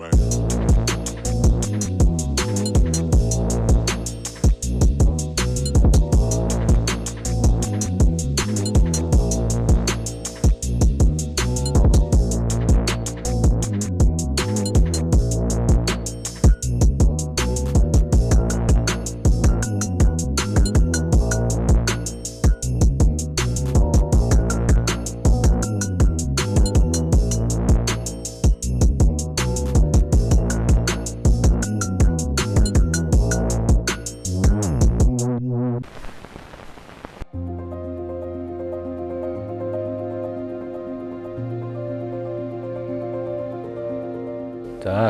man.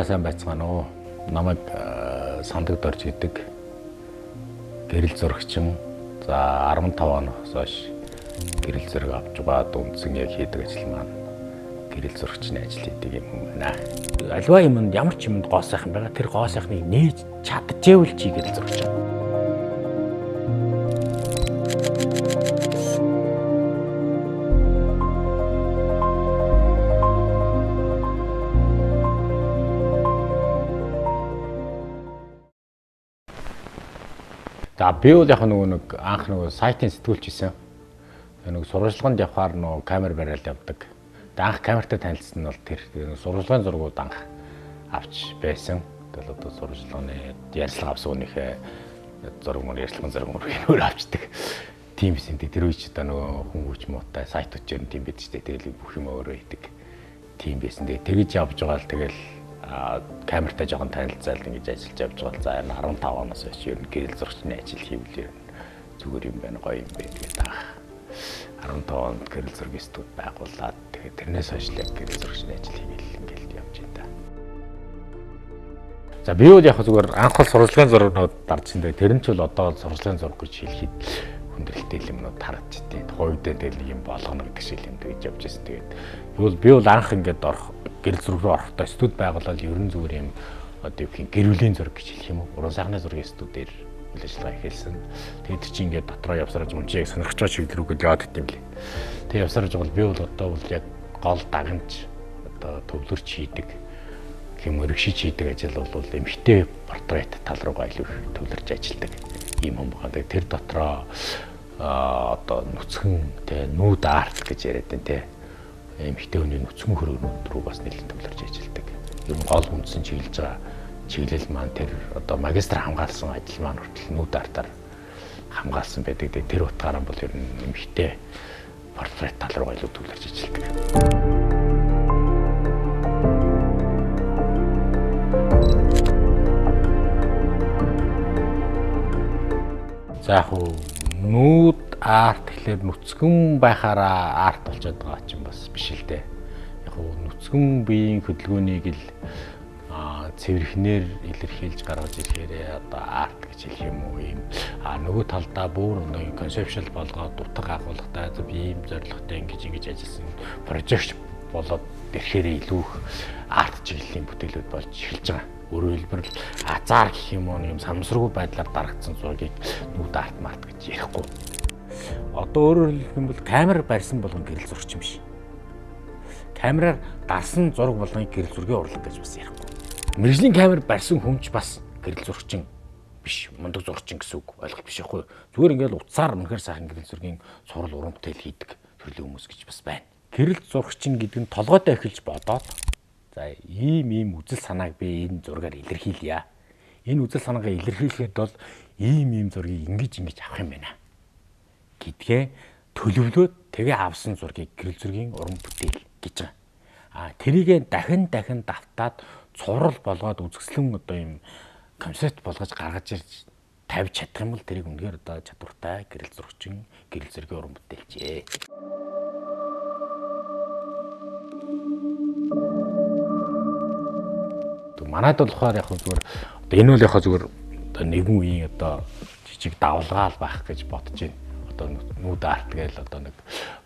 За сайн байцгаана уу. Намайг Сандаг Дорж гэдэг гэрэл зурагчин. За 15 оноос хойш гэрэл зураг авч байгаа үндсэн яг хийдэг ажил маань гэрэл зурагчны ажил хийдэг юм хүн байна. Альва юмд ямар ч юмд гоо сайхан байгаа. Тэр гоо сайхныг нээж чадчихвэл чи гэрэл зурагч. За би бол яг нөгөө нэг анх нөгөө сайтын сэтгүүлч хийсэн. Нэг сурвалжлаганд явхаар нөгөө камер бариад явдаг. Тэгээ анх камертай танилцсан нь бол тэр сурвалжлагын зургууд анх авч байсан. Тэгэл одоо сурвалжлагын ярилцлага авсан хүнийхээ зураг мөр ярилцлагын зураг мөр өөр авчдаг. Тийм байсан. Тэр үеч одоо нөгөө хүн хүч муутай сайтууд ч юм тийм байдаг шүү дээ. Тэгэл бүх юм өөрөө хийдэг. Тийм байсан. Тэгээ тэгж явж байгаа л тэгэл камертай жоохон танилцаад ингэж ажиллаж явж байгаа. За 15 оноос хойш ер нь гэрэл зурагчны ажил хийвэл ер нь зүгээр юм байна, гоё юм байна гэдэг таах. 15 онд гэрэл зургийн студи байгуулад тэгээд тэрнээс хойш л яг гэрэл зурагчны ажил хийгээл ингээл явж байна да. За би бол яг зүгээр анх бол сурвалжлагын зурагнууд дарж энэ. Тэр нь ч бол одоо сурвалжлагын зураг гэж хэлэхэд хүндрэлтэй юмнууд харагдчихтэй. Тухайн үедээ тэгэл юм болгоно гэдэг шиг юм тэгж явж байсан. Тэгээд би бол анх ингээд орох гэрэл зураг руу орохдоо студи байгуулаад ерөн зүгээр юм одоо юу гэх юм гэр бүлийн зураг гэж хэлэх юм уу? Уран сайхны зургийн студи дээр үйл ажиллагаа эхэлсэн. Тэгээд тэр чинь ингээд дотроо явсараж юм чи яг сонирхож байгаа чиглэл рүүгээ яваад идэм лээ. Тэгээд явсараж бол би бол одоо бол яг гол дагамж одоо төвлөрч хийдэг хэм өргөшиж хийдэг ажил бол эмэгтэй портрет тал руугаа илүү их төвлөрч ажилладаг юм хүн байгаа. Тэгээд тэр дотроо одоо нүцгэн тэ nude art гэж яриад байна тэ. Эмэгтэй хүний нүцгэн хөрөөнүүд рүү бас нэлээд төвлөрч ажилладаг. Ер нь гол үндсэн чиглэж байгаа чиглэл маань тэр одоо магистр хамгаалсан ажил маань хүртэл nude art-аар хамгаалсан байдаг. Тэр утгаараа бол ер нь эмэгтэй портрет тал руу илүү төвлөрч ажилладаг. За яг хуу nude art гэхлээр нүцгэн байхаараа арт болчиход байгаа чинь бас биш л дээ. Яг уу нүцгэн биеийн хөдөлгөөнийг л цэвэрхнээр илэрхийлж гаргаж ирэхээрээ одоо арт гэж хэлэх юм уу юм. А нөгөө талдаа бүр нэг концепшл болгоод утга агуулгатай би ийм зорилготой ингэж ингэж ажилласан прожект болоод ирэхээрээ илүү их арт чиглэлийн бүтээлүүд болж эхэлж байгаа. Өөрөөр хэлбэл азар гэх юм уу юм самсргүй байдлаар дарагдсан зургийг nude art март гэж ярихгүй. Одоо өөрөөр хэлэх юм бол камер барьсан болгон гэрэл зурагч юм биш. Камераар дарсан зураг болгоныг гэрэл зургийн урлаг гэж бас ярихгүй. Мэргэжлийн камер барьсан хүн ч бас гэрэл зурагчин биш, мундаг зурагчин гэсэн үг ойлголт биш байхгүй. Зүгээр ингээл утсаар үнэхээр сайхан гэрэл зургийн цуврал уран бүтээл хийдэг төрлийн хүмүүс гэж бас байна. Гэрэл зурагчин гэдэг нь толгойтой эхэлж бодоод за ийм ийм үзэл санааг би энэ зургаар илэрхийлье. Энэ үзэл санаагаа илэрхийлэхэд бол ийм ийм зургийг ингэж ингэж авах юм байна гэдгээ төлөвлөөд тэгээ авсан зургийг гэрэл зургийн уран бүтээл гэж байгаа. А тэрийгээ дахин дахин давтаад цуврал болгоод үзэсгэлэн одоо юм концепт болгож гаргаж ирж тавьж чадах юм бол тэрийг үнэхээр одоо чадвартай гэрэл зурагчин, гэрэл зургийн уран бүтээлчээ. Манайд болохоор яг зүгээр одоо энэ бол яг зүгээр одоо нэгэн үеийн одоо жижиг давлгаал байх гэж бодож байна. одоо nude art гээл одоо нэг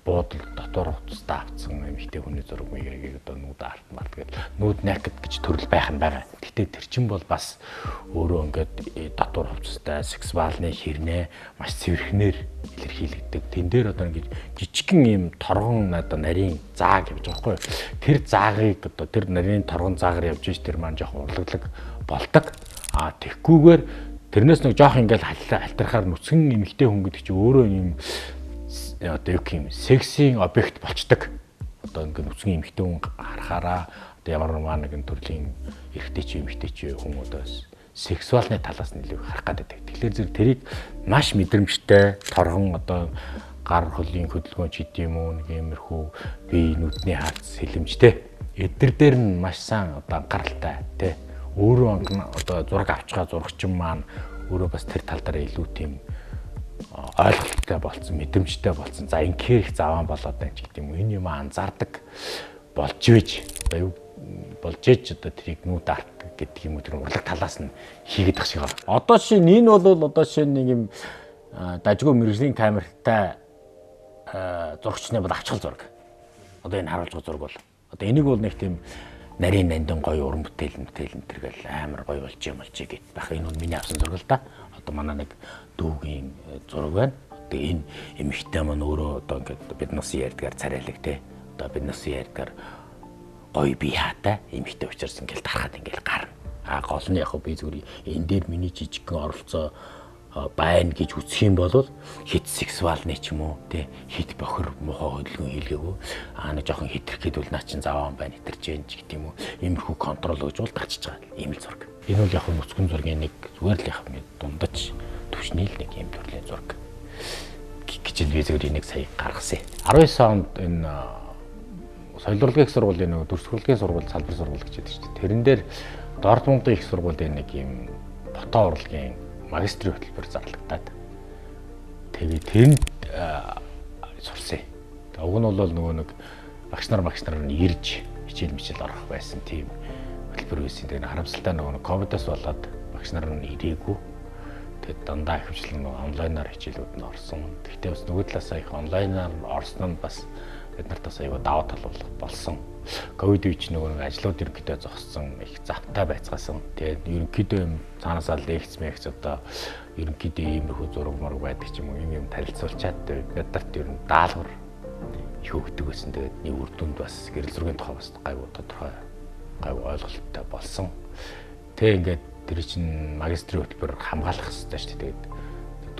буудал дотор хувцастай авцсан эмэгтэй хүний зураг маягийг одоо nude art март гээл nude naked гэж төрөл байх нь байгаа. Гэтэ тэр чинь бол бас өөрөө ингээд дотор хувцастай сексуалны хэрнээ маш цэвэрхнээр илэрхийлэгдэг. Тэн дээр одоо ингээд жижигхэн ийм торгон одоо нарийн зааг явж байгаа байхгүй юу? Тэр заагийг одоо тэр нарийн торгон заагаар явж ич тэр маань жоохон урлаглаг болдог. А тэгхгүйгээр тэрнээс нэг жоох ингээл халтархаар нүцгэн эмэгтэй хүн гэдэг чинь өөрөө юм одоо юу гэх юм сексийн объект болчдөг. Одоо ингээд нүцгэн эмэгтэй хүн харахаараа одоо ямар нэгэн төрлийн эрэгтэй чи эмэгтэй чи хүн одоо сексуалны талаас нь илүү харах гэдэг. Тэгэхээр зэрэг тэрийг маш мэдрэмжтэй торгон одоо гар хөлийн хөдөлгөөн ч гэдэм үү нэг иймэрхүү бие нүдний харц сэлэмжтэй. Эдгээр дээр нь маш сайн одоо анхааралтай тий. Өөрөө одоо зураг авч байгаа зурагчин маань өөрөө бас тэр тал дээр илүү тийм ойлголттой болцсон, мэдрэмжтэй болцсон. За инхээр их заваан болоод байна ч гэдэг юм. Энэ юм анзаардаг болж ивэж одоо юу болж ээж одоо тэрийг nude art гэдэг юм уу тэр урлаг талаас нь хийгээд тах шиг байна. Одоо жишээ нь энэ бол одоо жишээ нэг юм дажгүй мэргэжлийн камертай зурагчны бол авчхал зураг. Одоо энэ харуулж байгаа зураг бол одоо энийг бол нэг тийм нарийн нандин гоё уран бүтээл энэ төр гэл амар гоё болж юм болж гэд байх. Энэ бол миний авсан зураг л да. Одоо манай нэг дүүгийн зураг байна. Одоо энэ эмэгтэй маань өөрөө одоо ингээд бид нас ярьдгаар царайлаг те. Одоо бид нас ярьдгаар гоё бие хаатай эмэгтэй учраас ингээл дарахад ингээл гарна. А гол нь яг би зүгээр энэ дээр миний жижигхэн оролцоо байна гэж үзэх юм бол хит сексуалны ч юм уу тий хит бохир муухай хөдөлгөөн хийлгээгүй аа нэг жоохон хитрхэд бол наа чин заваан байна хитэрч जैन ч гэдэг юм уу иймэрхүү контрол өгж бол гарчиж байгаа ийм л зураг. Энэ бол яг нүцгэн зургийн нэг зүгээр л яг ингэ дундаж түвшний л нэг ийм төрлийн зураг гэж би зүгээр энийг сая гаргасан. 19 онд энэ соёл урлагийн их сургуулийн нөгөө дүрс урлагийн сургууль салбар сургууль гэж байдаг шүү дээ. Тэрэн дээр Дортмундын их сургуулийн нэг ийм фото урлагийн магистрийн хөтөлбөр зарлагдаад тэгээ тэрэнд сурсан. Уг нь бол нөгөө нэг багш нар нь ирж хичээл мичээл орох байсан тийм хөтөлбөр байсан. Тэгээ харамсалтай нөгөө ковидоос болоод багш нар нь ирээгүй. Тэгээд дандаа ихэвчлэн нөгөө онлайнаар хичээлүүд нь орсон. Гэхдээ бас нөгөө талаасаа их онлайнаар орсон нь бас бид нарт бас аюу даваа тал болсон. Ковид үеч нөгөө нэг ажлууд ерөнхийдөө зогссон, их завтай байцгаасан. Тэгээд ерөнхийдөө юм цаанаасаа лекц мэгц одоо ерөнхийдөө иймэрхүү зураг мураг байдаг ч юм уу юм танилцуулчаад бид нарт ер нь даалгавар их өгдөг байсан. Тэгээд нэг үр дүнд бас гэрэл зургийн тухай бас гайгүй тодорхой гайгүй ойлголттой болсон. Тэг ингээд тэр чинь магистрийн хөтөлбөр хамгаалах хэрэгтэй шүү дээ. Тэгээд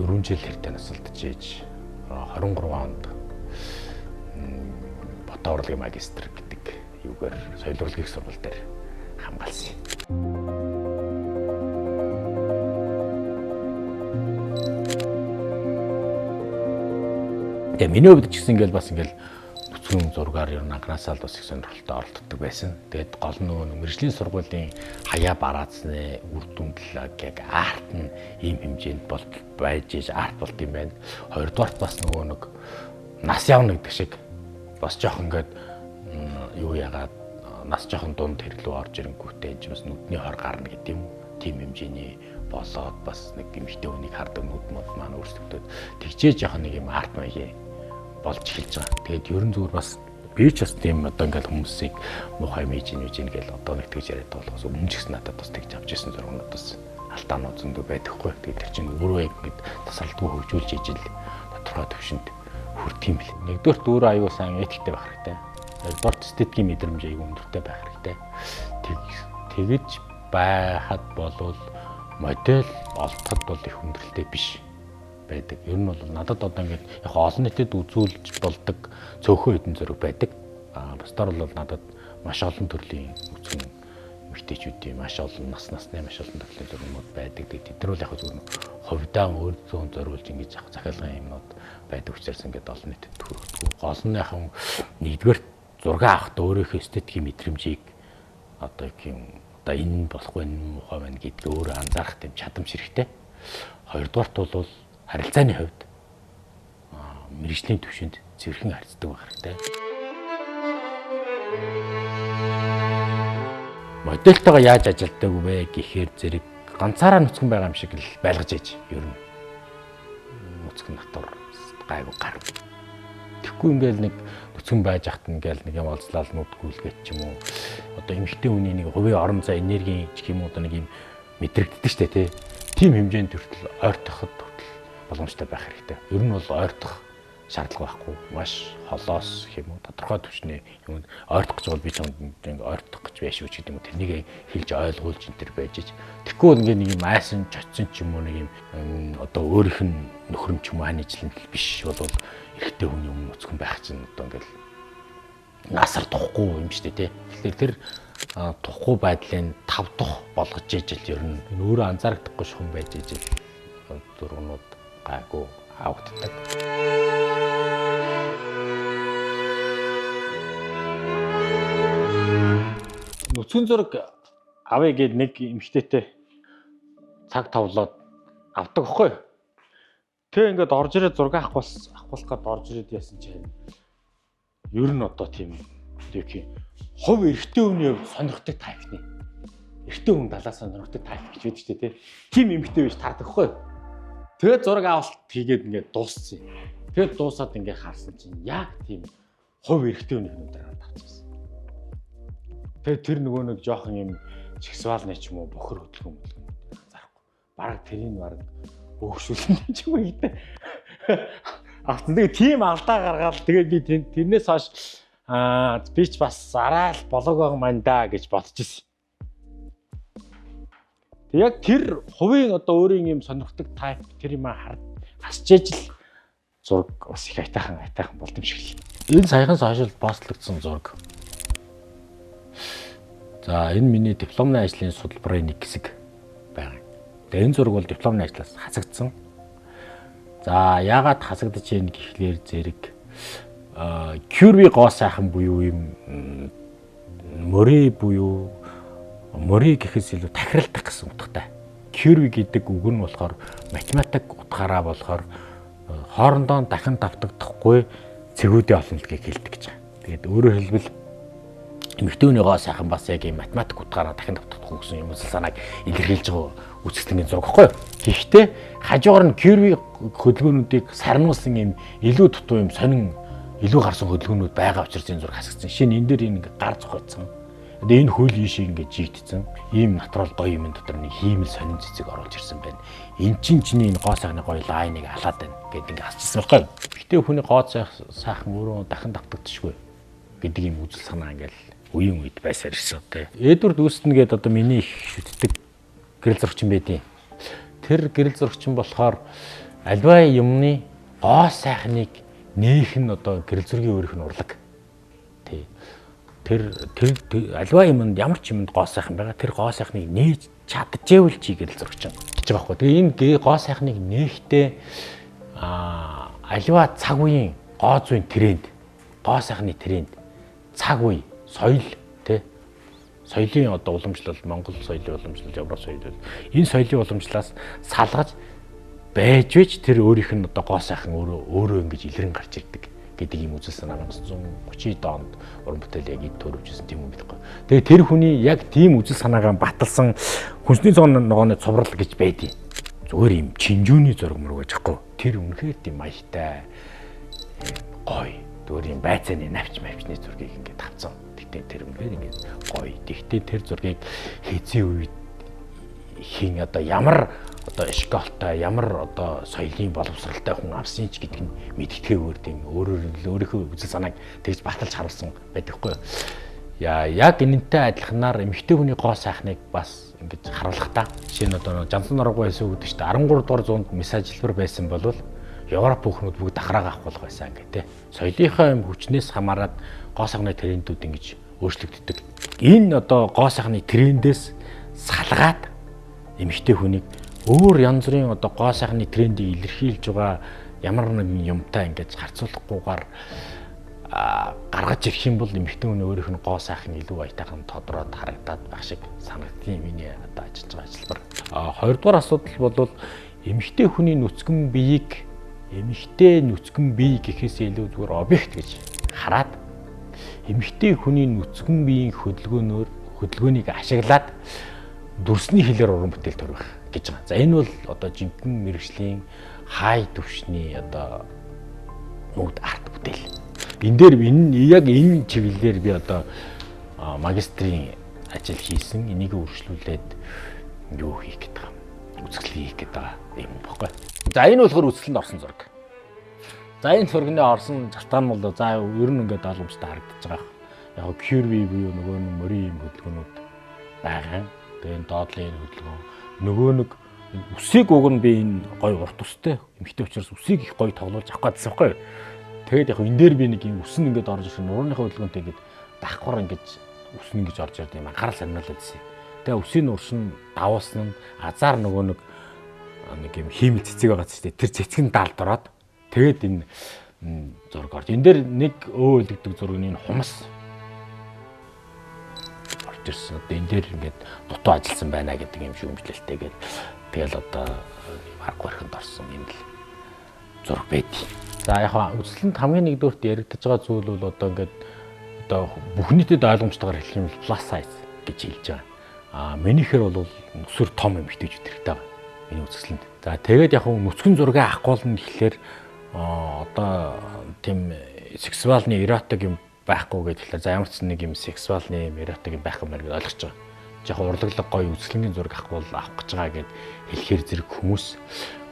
4 жил хэртэй насалдаж ээж 23 онд фото урлагийн магистр гэдэг юугаар соёл урлагийн сургууль дээр хамгаалсан. Тэгээ миний хувьд ч гэсэн ингээл бас ингээл нүцгэн зургаар ер нь анхнаасаа л бас их сонирхолтой оролддог байсан. Тэгээд гол нь нөгөө мэргэжлийн сургуулийн хаяа бараацны үр дүндэл яг арт нь ийм хэмжээнд бол байж иж арт болд юм байна. Хоёрдугаарт бас нөгөө нэг нас явна гэдэг шиг бас жоох ингээд юу яагаад нас жоохон дунд хэрлүү орж ирэнгүүтээ энэ ч бас нүдний хор гарна гэдэг юм. Тийм хэмжээний болоод бас нэг эмэгтэй хүнийг хардаг нүд мод маань өөрчлөгдөд тэгжээ жоохон нэг юм арт маягийн болж эхэлж байгаа. Тэгээд ерөн зүгээр бас би ч бас тийм одоо ингээд хүмүүсийг муухай мэж ийн үж ийн гэл одоо нэг тэгж яриад болохоос өмнө ч гэсэн надад бас тэгж авч ирсэн зургнууд бас алдаанууд зөндөө байдаггүй. Тэгээд тэр чинь өөрөө яг ингээд тасралтгүй хөгжүүлж ижил тодорхой төвшөнд хүрдэг юм бэл. Нэгдүгээрт өөрөө аюу сайн этиктэй байх хэрэгтэй. Хоёрдугаарт эстетикийн мэдрэмж аюу өндөртэй байх хэрэгтэй. Тэгэж байхад болвол модель олдоход бол их хүндрэлтэй биш байдаг. Ер нь бол надад одоо ингээд яг олон нийтэд үзүүлж болдог цөөхөн хэдэн зураг байдаг. Аа бусдаар бол надад маш олон төрлийн үцгэн эмэгтэйчүүдийн маш олон нас насны маш олон төрлийн зургууд байдаг. Тэгээд тэд нар бол яг зүгээр хувьдаа өөрсдөө зориулж ингэж яг захиалгын юмнууд байдаг учраас ингээд олон нийтэд хүргэдэг. Гол нь яг нэгдүгээр зураг авахдаа өөрийнхөө эстетикийн мэдрэмжийг одоо юм одоо энэ болохгүй энэ муухай байна гэдгийг өөрөө анзаарах тийм чадамж хэрэгтэй. Хоёрдугаарт бол харилцааны хувьд мэргэжлийн түвшинд цэвэрхэн харьцдаг байх хэрэгтэй. Модельтойгоо яаж ажилтдаг вэ гэхээр зэрэг ганцаараа нүцгэн байгаа юм шиг л байлгаж ээж ер нь нүцгэн натур гайгүй гарна. Тэгэхгүй ингээл нэг нүцгэн байж хат ингээл нэг юм олзлал нүдгүүлгээд ч юм уу. Одоо эмэгтэй хүний нэг хувийн орон зай энергийн ч юм уу одоо нэг юм мэдрэгддэг штэ тий. Тийм хэмжээнд хүртэл ойртоход хүртэл боломжтой байх хэрэгтэй. Ер нь бол ойртох шаардлага байхгүй. Маш холоос гэх юм уу тодорхой түвшний юм ойртох гэж бол би чамд ингээ ойртох гэж байж шүү ч гэдэг юм уу тэрнийг хэлж ойлгуулж энэ төр байж ич. Тэгэхгүй бол ингээ нэг юм айсан чочсон ч юм уу нэг юм одоо өөрийнх нь нөхөр нь ч юм уу хань ижлэн биш бол эрэгтэй хүний өмнө нүцгэн байх чинь одоо ингээл насар тухгүй юм шүү дээ тий. Тэгэхээр тэр тухгүй байдлын тав дахь болгож ижил ер нь өөрөө анзаарагдахгүй шухан байж ижил зургнууд гайгүй авагддаг. Нүцгэн зураг авъя гээд нэг эмэгтэйтэй цаг товлоод авдаг хгүй. Тэг ингээд орж ирээд зураг авах гээд орж ирээд яасан чинь ер нь одоо тийм тийм хувь эрэгтэй хүний хувьд сонирхдаг type ны. Эрэгтэй хүн далаа сонирхдаг type гэж байдаг шүү дээ, тий. Тийм эмэгтэй биш таардаг хгүй. Тэгээд зураг авалт хийгээд ингээд дууссан. Тэгээд дуусаад ингээд харсан чинь яг тийм хувь эрэгтэй хүний нүдээр тавцсан. Тэгээд тэр нөгөө нэг жоохон юм чигсвалны ч юм уу бохор хөдөлгөөн анзаарахгүй. Бараг тэрийг бараг өөгшүүлсэн ч юм уу гэдэг. Автан тэгээд тийм алдаа гаргаад тэгээд би тэрнээс хойш би ч бас зараал болоог байгаа маань да гэж бодож ирсэн. Тэг яг тэр хувийн одоо өөрийн юм сонирхдаг type тэр юм хасч ижил зураг бас их айтайхан болд юм шиг л. Энэ саяхан social постлогдсон зураг. За энэ миний дипломны ажлын судалбарын нэг хэсэг байгаа. Тэгээ энэ зураг бол дипломны ажлаас хасагдсан. За яагаад хасагдаж байна гэхлээр зэрэг curvy гоо сайхан буюу юм мөрий буюу мөрий гэхээс илүү тахиралдах гэсэн утгатай. Curvy гэдэг үг нь болохоор математик утгаараа болохоор хоорондоо дахин давтагдахгүй цэгүүдийн олонлогийг хэлдэг гэж байгаа. Тэгээд өөрөөр хэлбэл эмэгтэй хүний гоо сайхан бас яг юм математик утгаараа дахин давтагдахгүй гэсэн юм үзэл санааг илэрхийлж байгаа үзэсгэлэнгийн зураг байхгүй юу? Гэхдээ хажуугаар нь curvy хөдөлгөөнүүдийг сарнуулсан юм илүү дутуу юм сонин илүү гарсан хөдөлгөөнүүд байгаа учраас энэ зураг хасагдсан. Шинэ энэ дээр энэ ингээ гар зохиоцсон. Одоо энэ хөл ийшээ ингээ жигдсэн. Ийм натурал гоё юм дотор нэг хиймэл сонин цэцэг оруулж ирсэн байна. Эн чинь чиний энэ гоо сайхны гоё лайныг алаад байна гэд ингээ хасчихсан байхгүй юу? Гэхдээ хүний гоо сайхан өөрөө дахин давтагдчихгүй гэдэг юм үзэл санаа ингээл үеийн үед байсаар ирсэн тий. Эдвард Үүстэн гээд одоо миний их шүтдэг гэрэл зурагчин байдیں۔ Тэр гэрэл зурагчин болохоор альва юмны гоо сайхныг нээх нь одоо гэрэл зургийн өөрийнх нь урлаг. Тий. Тэр альва юмд ямар ч юмд гоо сайхан байгаа. Тэр гоо сайхныг нээж чаджээвэл чи гэрэл зурагчин гэж байгаа байхгүй. Тэгээ энэ гоо сайхныг нээхдээ альва цаг үеийн гоо зүйн тренд, гоо сайхны тренд, цаг үе, соёл тий. Соёлын одоо уламжлал, Монгол соёлын уламжлал, Европ соёл. Энэ соёлын уламжлалаас салгаж байж байж тэр өөрийнх нь одоо гоо сайхан өөрөө ингэж илрэн гарч ирдэг гэдэг ийм үзэл санаа 1930 онд уран бүтээл яг эд төрөвжсэн тийм юм бихгүй. Тэгээ тэр хүний яг тийм үзэл санаагаа баталсан хүнсний зоон ногооны цуврал гэж байдیں۔ Зүгээр ийм чинжүүний зураг мөрөг гэж байхгүй. Тэр үнэхээр тийм маягтай гоё. Зүгээр ийм байцааны навч мавчны зургийг ингээд тавцсан. Тэгтээ тэр үнэхээр ингээд гоё. Тэгтээ тэр зургийг хэзээ үед хин одоо ямар одоо школтой ямар одоо соёлын боловсралтай хүн авсан ч гэдэг нь мэдгэдэггээр тийм өөрөөр өөрийнхөө үзэл санааг тэгж баталж харуулсан байдаг хгүй. Яа яг энэнтэй адилханаар эмэгтэй хүний гоо сайхныг бас ингэж харуулах та. Жишээ нь одоо Жансан Норгоо байсан үг гэдэг чинь 13 дугаар зуунд мессажлбар байсан бол Европ бүхнүүд бүгд дахраагаа авах болох байсан гэх тээ. Соёлынхаа юм хүчнээс хамаарат гоо сайхны трендүүд ингэж өөрчлөгддөг. Энэ одоо гоо сайхны трендээс салгаад эмэгтэй хүнийг өөр янз бүрийн одоо гоо сайхны трендийг илэрхийлж байгаа ямар нэгэн юмтай ингэж харьцуулахгүйгээр гаргаж ирэх юм бол эмэгтэй хүн өөрийнх нь гоо сайхан илүү аятайхан тодроод харагдаад байх шиг санагдсан миний одоо ажиллаж байгаа ажилбар. Хоёрдугаар асуудал бол эмэгтэй хүний нүцгэн биеийг эмэгтэй нүцгэн бие гэхээс илүү зүгээр объект гэж хараад эмэгтэй хүний нүцгэн биеийн хөдөлгөөнийг ашиглаад дүрсний хэлээр уран бүтээл төрөх гэж байгаа. За энэ бол одоо жинхэнэ мэрэгжлийн хай түвшний одоо Nude art бүтээл. Энэ дээр энэ яг энэ чиглэлээр би одоо магистрийн ажил хийсэн. Энийг үргэлжлүүлээд юу хийх гээд байгаа. Үзэсгэлэн хийх гээд байгаа юм баггүй. За энэ болохоор үзэсгэлэнд орсон зураг. За энэ зургийн орсон шалтгаан бол за ер нь ингээд ойлгомжтой харагдаж байгаа. Яг curvy буюу нөгөө нэг мөрийн юм хөдөлгөөнүүд байгаа. Тэгээ энэ доотлын хөдөлгөөн нөгөө нэг үсийг уг нь би энэ гоё урт үстэй эмэгтэй учраас үсийг их гоё тоглуулж авах гэдсэн байхгүй юу. Тэгээд яг энэ дээр би нэг юм үс нь ингээд орж ирсэн нурууныхаа хөдөлгөөнтэй ингээд давхар ингээд үс нь ингэж орж ирд юм анхаарал сонирхол байсан. Тэгээ үсийн урш нь давуулсан нь азар нөгөө нэг нэг юм хиймэл цэцэг байгаа ч тэр цэцэг нь даалд ороод тэгээд энэ зураг орж. Энэ дээр нэг өө үлддэг зураг нь энэ хумс орж ирсэн. Одоо энэ дээр ингээд дутуу ажилласан байна гэдэг юм шүүмжлэлтэй гээд тэгэл одоо арга бариханд орсон юм л зураг байд. За яг үзэсгэлэнт хамгийн нэгдүгüрт яригдаж байгаа зүйл бол одоо ингээд одоо бүх нийтэд ойлгомжтойгоор хэлэх юм бол plus size гэж хэлж байгаа. А минийхэр бол нүсэр том эмэгтэйчүүд хэрэгтэй байгаа. Миний үзэсгэлэнд. За тэгээд яг нүцгэн зургийг авахгүй болно гэхлээр одоо тийм сексуалны эротик юм байхгүй гэж хэлээ. За ямар ч нэг юм сексуалны юм эротик юм байх юм байна гэж ойлгож байгаа. Жохоо урлаглаг гоё үзэсгэлэнгийн зураг авахгүй бол авах гэж байгаа гэд хэлэхээр зэрэг хүмүүс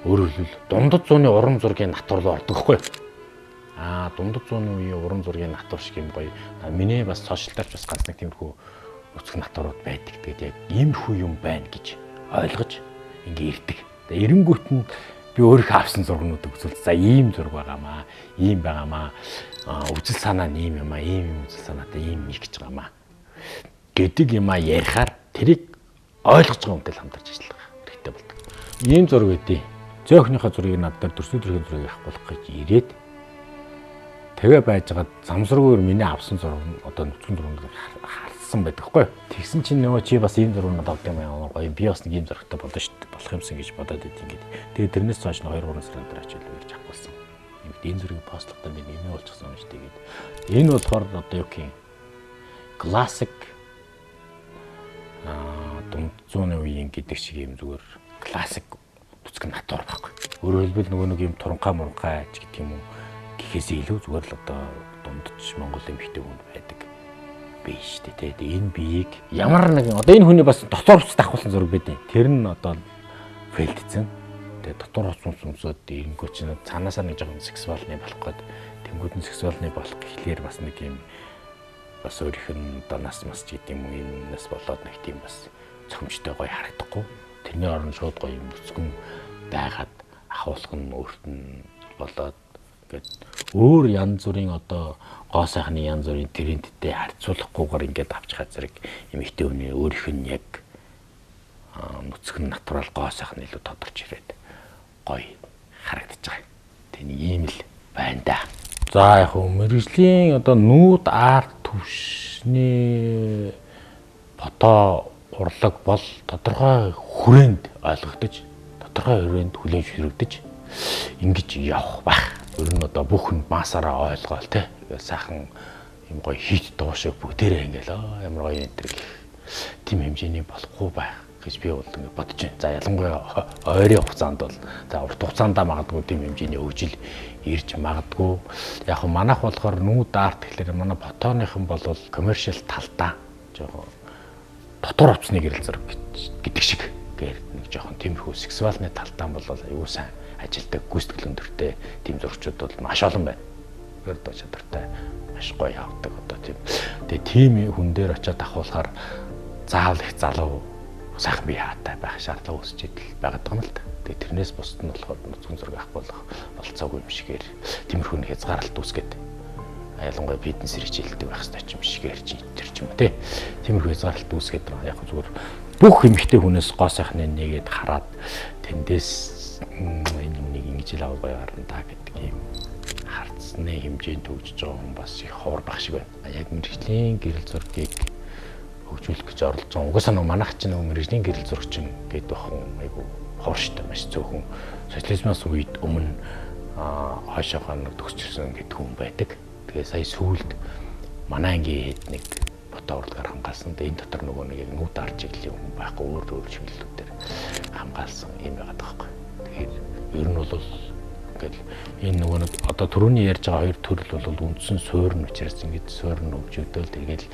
өөрөөр хэлбэл дундад зууны уран зургийн натур руу ордог хгүй. Аа дундад зууны үеийн уран зургийн натур шиг юм гоё. Миний бас сошиал дээр ч бас ганц нэг тиймэрхүү нүцгэн натурууд байдаг. Тэгээд яг иймэрхүү юм байна гэж ойлгож ингээ ирдэг. Тэгээд эренгүүт нь би өөрийнхөө авсан зургнуудыг үзвэл за ийм зураг байгаамаа, ийм байгаамаа, үзэл санаа нь ийм юм аа, ийм юм үзэл санаатай ийм их гэж байгаамаа гэдэг юм аа ярихаар тэрийг ойлгож байгаа хүнтэй л хамтарч ажиллах хэрэгтэй болдог. Ийм зураг өгдөө. Зөөхнийхөө зургийг над дээр төрсөдрийн зургийг авах болох гэж ирээд тэгээ байжгаад замсрагүйр миний авсан зураг нь одоо нүцгэн зургийг харсан байдаг хгүй. Тэгсэн чинь нөгөө чи бас ийм зураг надад авдаг юм ямар гоё. Би бас нэг ийм зурагтай болно шүү дээ. Болох юмсан гэж бодоод байд ингээд. Тэгээ тэрнээс хойш 2 3 сарын дараа очил ирж авахулсан. Ингээд энэ зургийг постлохдоо би нэмээ болчихсон юм шүү дээ. Тэгээд энэ болохоор одоо юу гэх юм классик дунд зууны үеийн гэдэг шиг юм зүгээр классик нүцгэн натур байхгүй. Өөрөөр хэлбэл нөгөө нэг юм туранхай муранхай ч гэдэг юм уу гэхээс илүү зүгээр л одоо дундч Монгол эмэгтэй хүн байдаг бие шүү дээ. Тэгээ энэ биеийг ямар нэгэн одоо энэ хүний бас дотор хувцас давхуулсан зураг байдیں۔ Тэр нь одоо фейлдсэн. Тэгээ дотор хувцас өмсөөд ирэнгүүт чинь цаанаасаа нэг жоохон сексуалны болох гээд тэнгууд нь сексуалны болох гэхлээр бас нэг юм бас өөрийнх нь одоо нас мас ч гэдэг юм уу юмнаас болоод нэг тийм бас цохимжтой гоё харагдахгүй. Тэрний оронд шууд гоё юм нүцгэн байгаад ахуулах нь өөрт нь болоод ингээд өөр янз бүрийн одоо гоо сайхны янз бүрийн трендтэй харьцуулахгүйгээр ингээд авч хаа зэрэг эмэгтэй хүний өөрийнх нь яг нүцгэн натурал гоо сайхан илүү тодорч ирээд гоё харагдаж байгаа. Тэний ийм л байна да. За яг хөө мэргэжлийн одоо nude art төвшний фото урлаг бол тодорхой хүрээнд ойлгогдож, тодорхой хүрээнд хүлээн зөвшөөрөгдөж ингэж явах байх. Ер нь одоо бүх хүн маасаараа ойлгоол те. Сайхан юм гоё хит дуу шиг бүгдээрээ ингээл ямар гоё энэ төр гэх тийм хэмжээний болохгүй байх гэж би бол ингэ бодож байна. За ялангуяа ойрын хугацаанд бол за урт хугацаанд магадгүй тийм хэмжээний хөгжил ирж магадгүй. Яг хөө манайх болохоор nude art гэхлээр манай фотоныхан бол commercial талдаа жоохон дотор хувцсны гэрэл зураг гэдэг шиг гэр нэг жоохон тиймэрхүү сексуалны талдаа бол аюу сайн ажилдаг гүйцэтгэл өндөртэй тийм зурагчуд бол маш олон байна. Тэгэхээр одоо чадвартай маш гоё явдаг одоо тийм. Тэгээ тийм хүн дээр очиад ахуулахаар заавал их залуу сайхан бие хаатай байх шаардлага үүсч идэл байгаад байгаа юм л да. Тэгээ тэрнээс бусд нь болохоор нүцгэн зураг авах болох болцоогүй юм шигээр тиймэрхүү нэг хязгаарлалт үүсгээд ялангуяа фитнес хичээлдэг байх хэрэгтэй ч юм шигээр чи тэр ч юм уу тий. Тиймэрхүү хязгаарлалт үүсгээд байгаа. Яг зүгээр бүх эмэгтэй хүнээс гоо сайхны нэгээд хараад тэндээс энэ хүнийг ингэж л авал гоё гарна да гэдэг ийм харцны хэмжээнд төгжиж байгаа хүн бас их ховор байх шиг байна. Яг мэргэжлийн гэрэл зургийг хөгжүүлэх гэж оролдож байгаа. Угаасаа нөгөө манайх чинь нөгөө мэргэжлийн гэрэл зурагчин гэдэг байх хүн айгу ховор штэ маш цөөхөн социализмаас үед өмнө хойшоогоо нэг төгсчихсэн гэдэг хүн байдаг. Тэгээ сая сүүлд манай ангийн хэд нэг фото урлагаар хамгаалсан. Тэгээ энэ дотор нөгөө нэг яг nude art чиглэлийн хүн байхгүй өөр өөр чиглэлүүдээр хамгаалсан юм байгаад байгаа байхгүй. Тэгэхээр ер нь бол Ингээл энэ нөгөө нэг одоо түрүүний ярьж байгаа хоёр төрөл бол үндсэн суурь нь учраас ингээд суурь нь хөгжигдөөл тэгэл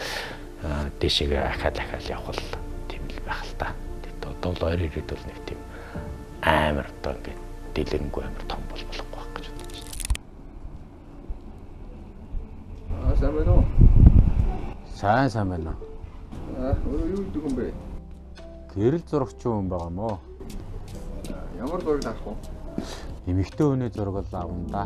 дээшээгээ ахаал ахаал явах л тийм л байх л та. Тэгэд одоо л ойр ирээд бол нэг тийм амар одоо ингээд дэлгэрэнгүй амар том бол болохгүй байх гэж бодож байна. Аа, сайн байна уу? Сайн сайн байна. Аа, өөрөө юу гэдэг юм бэ? Гэрэл зурагч юм байгаа мó. Ямар зураг авах вэ? Эмэгтэй хүний зураг л авна да.